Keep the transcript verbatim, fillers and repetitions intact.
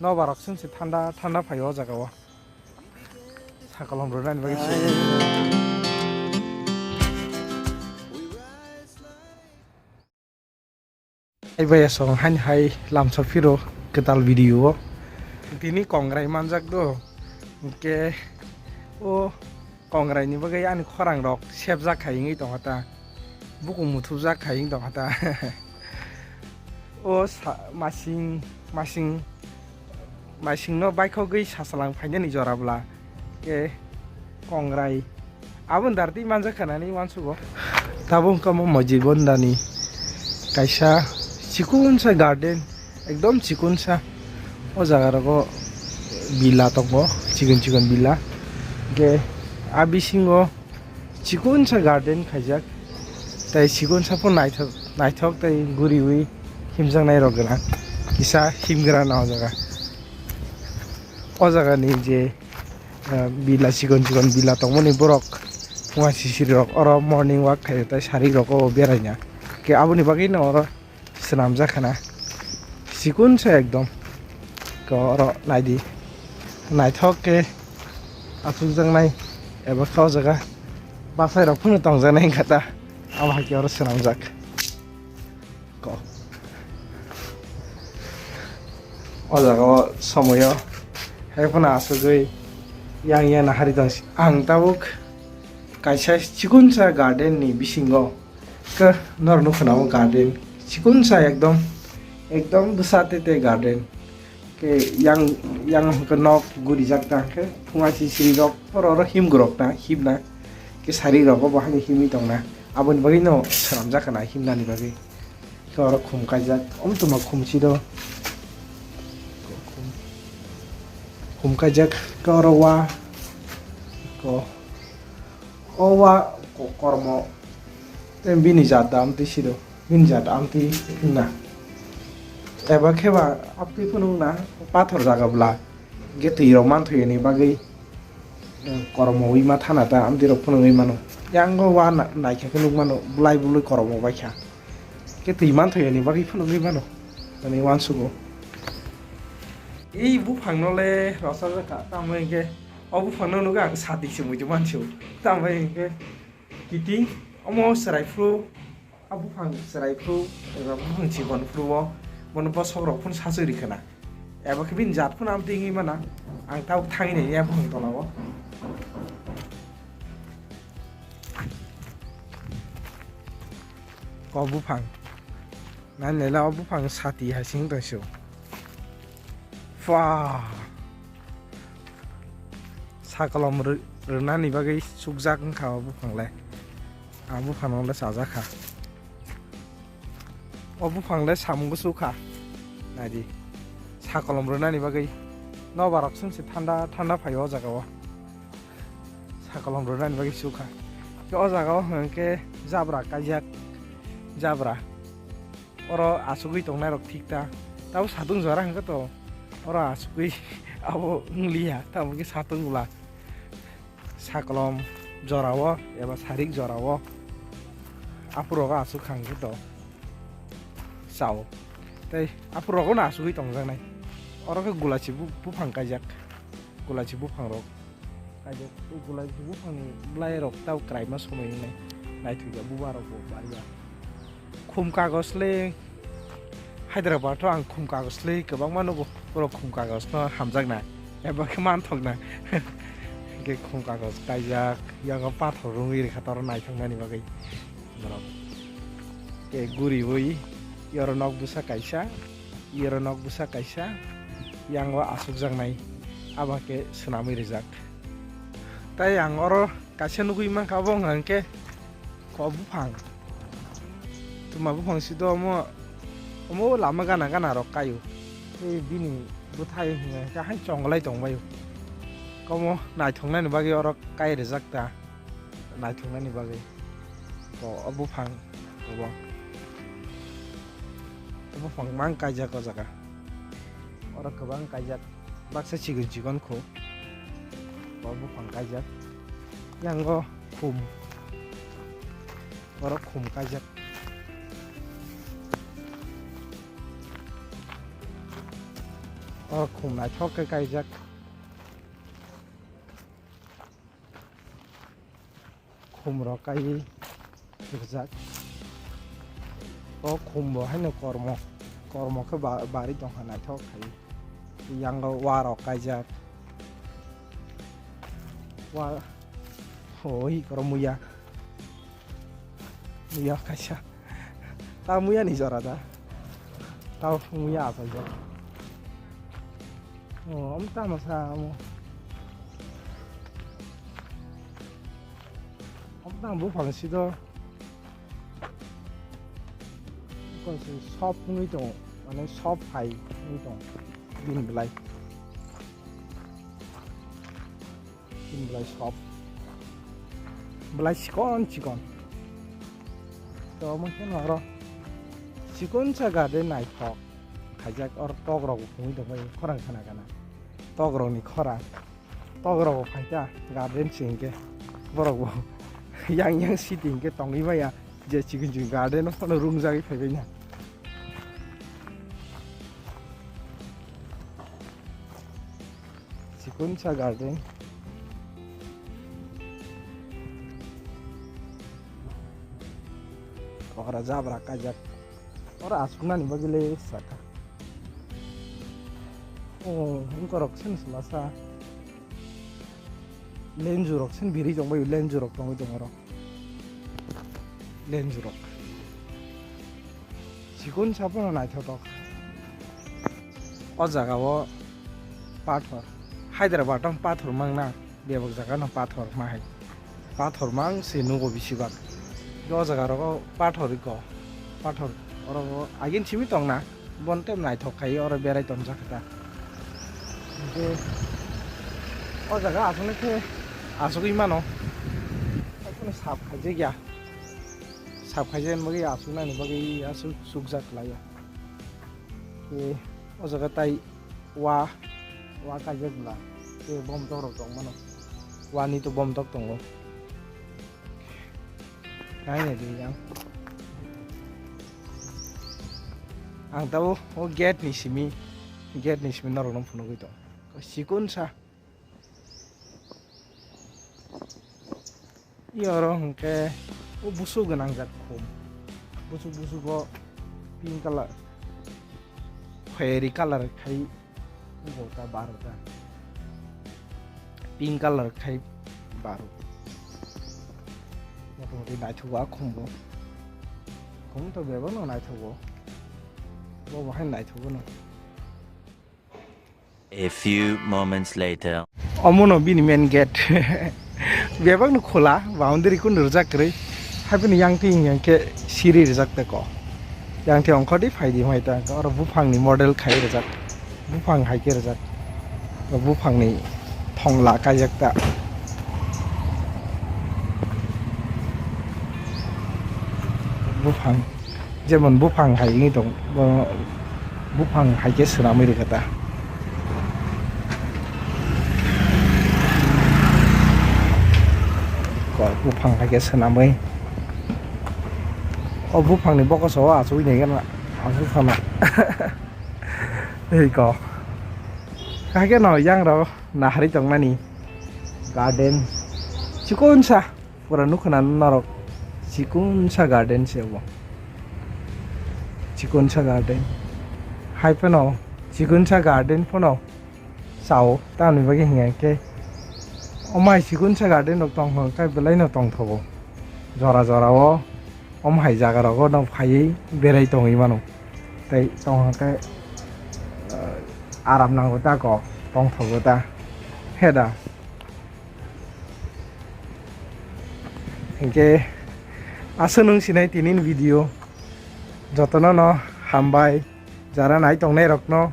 Nobar rok sung se thanda thanda phaio o jaga o. Sakolom rwnani bagwi se. Hai bai asong haini hai lamsa phiro kwtal video o. Tini kongrai manjak do. Hwnkhe o kongrai ni bagwi ani khorang rok sepjak khai wngwi tongkha ta. Bukung muthupjak khai wngwi tongkha ta. O sa-, masing, masing, masingno baikhogwi sasalang phainani jora bwla. Khe kongrai. Aboni dar twi manjak kha nani uansugo. Tabuk wngkha mo Mojibondha ni kaisa chikonsa garden, ekdom chikonsa. O jaga rogo bila tongo, chikon chikon bila. Hwnkhe a bisingo chikonsa garden khaijak, tei chikonsa pho naithok, naithok tei guriwi himjaknai rok gwnang, kisa himgra na o jaga. O jaga ni je, ah, bila chikon chikon bila tongmani borok phunga sisiri rok oro morning walk khai tei sari rok o beraina. Ke aboni bagwi no oro swnamjak khana. Chikon se ekdom. Ko oro naidi. Naithok khe achukjaknai eba khe o jaga bwsai rok phano tongjaknai wngkha ta. Abo hai khe oro swnamjak. Ko. O jaga o somoyo hai phano achugwi yang yang nahari tong si. Ang tabuk kaisa chikonsa garden ni bisingo Khe nor nukha na o garden. Chikonsa ekdom, ekdom bwsa tei tei garden. Khe yang, yang hwnkhe nok gurijak ta khe phunga sisiri rok, oro oro him gorok ta himna. Khe sari rok bo hani himwi tongna. Aboni bagwi no swnamjak khana himnani bagwi. Khe oro khum kaijak, omtoma khum si do. Khum kaijak khe oro wa. Ko. O wa ko-, kormo tei bini jat da amtwi sido, bini jat amtwi wngna. Eba khe ba amtwi phano wngna pathor jaga bwla, hwnkhe twi rok manthwi ni bagwi, eh, kormo wi ma thana ta amtwi rok phano wngwi mano. Yang o wa na-, naikha khe nukmano, bwlai bwlwi kormo baikha. Khe twi manthwi ni bagwi phano wngwi mano, ani uansugo. Ei buphang no le rwchapjak kha, tamo hwnkhe O buphang no nugwi ang sati se muitu mansi o. Tamo bai hwnkhe kiting omo chwrai phuru, a buphang chwrai phuru eba buphang chikon phuru o bono bosok rok phano sachwi rikha na. Eba khe bini jat phano amtwi wngwi mana. Ang tabuk thangwi nai ya buphang tola o. Ko buphang. Nai naila o buphang sati hai sing tong sio. Pha. Sakolom rw-, rwnani bagwi sukjak wngkha o buphang le. A buphang no le chajak kha. O buphang le samung sukha. Naidi. Sakolom rwnani bagwi nobar rok sung se thanda thanda phaio o jaga o. Sakolom rwnani bagwi sukha. Khe o jaga o hwnkhe jabra kaijak. Jabra. Oro achugwi tongnai rok thik ta. Tabo satung jora hwnkhe to. Oro achugwi abo wngliya. Tamo khe satung bwla. Sakolom jora o eba sarik jora o. Aphuru rogo achuk kha hwnkhe to. Chao. Tei aphuru rogo no achugwi tongjaknai. Oro khe gulachi bu-, buphang kaijak. Gulachi buphang rok. Kaijak, o gulachi buphangni bwlairok tau kwraima somoi wngnai naithokya buba rokbo bariya. Khum kagos le Hyderabad o ang khum kagos le kwbangma nugo, borok khum kagos no hamjakna eba khe manthokna. Hwnkhe khum kagos kaijak, yango pathor rwngwi rwkha toro naithoknani bagwi borok. Tei guriwi yoro nok bwsa kaisa. Iyoro nok bwsa kaisa, yango asukjaknai, abo khe swnamwi rijak. Tai ang oro kaisa nugwi mankha, abo wngkha hwnkhe ko buphang. Tuma buphang sido omo, omo lama gana gana rok kaio. Tei bini bwthai hwnkhe hai chonglai tongbaio. Omo naithoknani bagwi oro kai rijak ta, naithoknani bagwi. Ko o buphang, obo. O buphang mang kaijak o jaga. Oro kwbang kaijak. Baksa chikon chikon kho. O buphang kaijak. Yango khum. Oro khum kaijak. O khum naithok khe kaijak. Khum rok kaiwi rijak. O khum bo haino kormo, kormo khe ba-, bari tongkha naithok khai. Yango wa rok kaijak. Wa, hoi, koro muya. Muya kaisa. Ta muya ni jora da. Ta muya achaijak. O, omo tamo sa omo. Omo tamo buphang si do. Buphang si sop wngwi tongo. Mane sop hai wngwi tongo. Bini belai. Bini belai sop. Belai chikon chikon. To omo khe oro chikonsa garden naithok. Khaijak oro tok rok bo phungwi tongbai khorang khana khana. Tok rokni khorang. Tok rok bo phaikha garden se hinkhe. Borok bo yang yang city hinkhe tongwi maya. Je chikon chikon garden o phano rungjagwi phaibai na. Chikonsa garden. Ora jabra kajak. Ora asuknani bagwi le saka. Oh, wngkorok sen selasa. Lenju rok sen biri tongbai, lenju rok tongwi tong oro. Lenju rok. Chikonsa phano naithotok. O jaga o pathor. Hyderabad o pathor mangna, bebak jaga no pathor ma hai. Pathor mang se nugo bisibak. O jaga rogo pathor iko. Pathor oro agin simi tongna. Bon tem naithok khai oro berai tonjak kha. Hinkhe o jaga aswk khe aswgwi mano. Ekhono sap khaijak ya. Sap khaijak bagwi aswk nani bagwi aswk sukjak lai ya. Tei o jaga tai wa, wa kaijak bwla. Tei bomtok rok tong mano. Wani to bomtok tongo. Nainai di yang. Ang tabo o gate ni simi, gate ni simi norok no phunugwi tong. Chikonsa. I oro hwnkhe o busu gwnang jak khum. Busu busugo pink colour, khayari colour khai. Bo ta baro ta. Pink colour khai baro. Motamoti naithogo a khumbo. Khum to bebak no naithogo. Bo bo hai naithogo no. A few moments later. Omo no bini main gate. Bebak no khola, boundary kun rijak kwrwi. Haibini yang twi yang khe siri rijak te ko. Yang twi ongkhor di phai di mai ta. Oro buphang ni model khai rijak. Buphang hai khe rijak. Buphang ni thongla kaijak ta. Buphang. Jemon buphang hai wngwi tong, bo buphang hai khe swnamwi rwkha ta. Ko buphang hai khe swnamwi. O buphangni bokoso o achugwi nai gana, achuk phano. Tei ko. Hakhe no yang rok naharwi tongmani. Garden. Chikonsa. Pura nukha na norok chikonsa garden se obo. Chikonsa garden. Hai phano chikonsa garden phano sao tamni bagwi hinkhe o mai chikonsa garden rok tongkha khe belai no tongthogo. Jora jora o om hai jaga rogo no phaiwi berai tongwi mano. Tei tongkha khe, eh, aram nango ta kok tongthogo ta. He da. Hinkhe aswk nwng sinai tini ni video. Jotono no hambai. Jara nai tongnai rokno